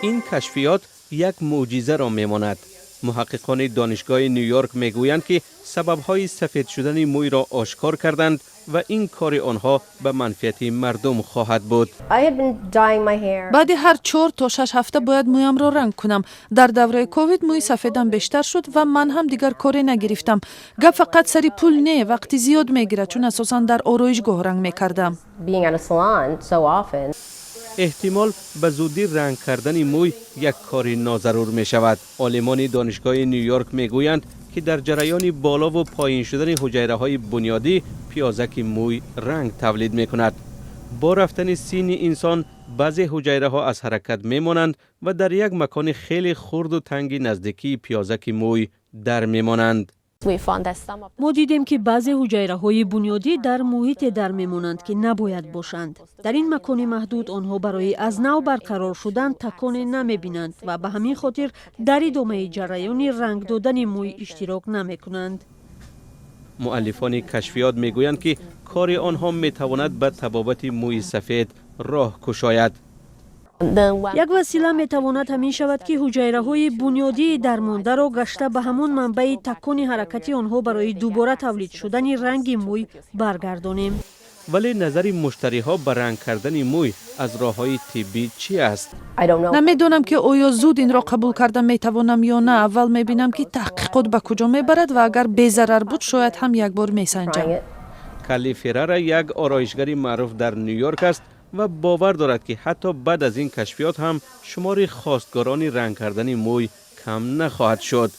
Ин кашфиёт як мӯъҷизаро мемонад. Муҳаққиқони Донишгоҳи Ню-Йорк мегӯянд, ки сабабҳои сафед шудани мӯйро ошкор карданд ва ин кори онҳо ба манфиати мардум хоҳад буд. Баъди ҳар 4 то 6 ҳафта бояд мӯямро ранг кунам. Дар давраи ковид мӯи сафедам бештар шуд ва ман ҳам дигар коре нагирифтам. Гап фақат сари пул не, вақти зиёд мегирад, чун асосан дар ороишгоҳ ранг мекардам. Эҳтимол, ба зудӣ ранг кардани мӯй як кори нозарур мешавад. Олимони Донишгоҳи Ню-Йорк мегӯянд, ки дар ҷараёни болову поин шудани ҳуҷайраҳои бунёдӣ пиёзаки мӯй ранг тавлид мекунад. Бо рафтани синни инсон баъзе ҳуҷайраҳо аз ҳаракат мемонанд ва дар як макони хеле хурду танги наздикии пиёзаки мӯй дар мемонанд. Мо дидем, ки баъзе ҳуҷайраҳои бунёдӣ дар муҳите дар мемонанд, ки набояд бошанд. Дар ин макони маҳдуд онҳо барои аз нав барқарор шудан таконе намебинанд ва ба ҳамин хотир дар идомаи ҷараёни ранг додани мӯй иштирок намекунанд. Муаллифони кашфиёт мегӯянд, ки кори онҳо метавонад ба табобати мӯи сафед роҳ кушояд. Як васила метавонад ҳамин шавад, ки ҳуҷайраҳои бунёдии дармондаро гашта ба ҳамон манбаи такони ҳаракати онҳо барои дубора тавлид шудани ранги мӯй баргардонем. Вале назари муштариҳо ба ранг кардани мӯй аз роҳҳои тиббӣ чӣ аст? Намедонам, ки оё зуд инро қабул карда метавонам ё на. Аввал мебинам, ки таҳқиқот ба куҷо мебарад ва агар безарар буд, шояд ҳам як бор месанҷам. Калли Феррара як ороишгари маъруф дар Ню-Йорк аст ва бовар дорад, ки ҳатто баъд аз ин кашфиёт ҳам шумори хостгорони ранг кардани мӯй кам нахоҳад шуд.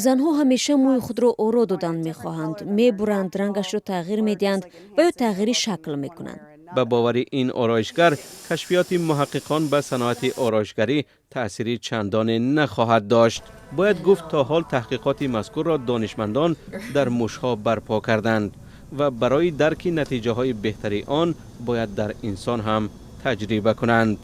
Занҳо ҳамеша мӯи худро оро додан мехоҳанд, мебуранд, рангашро тағйир медиҳанд ва ё тағйири шакл мекунанд. Ба бовари ин ороишгар, кашфиёти муҳаққиқон ба саноати ороишгарӣ таъсири чандоне нахоҳад дошт. Бояд гуфт, то ҳол таҳқиқоти мазкурро донишмандон дар мушҳо барпо карданд ва барои дарки натиҷаҳои беҳтари он бояд дар инсон ҳам таҷриба кунанд.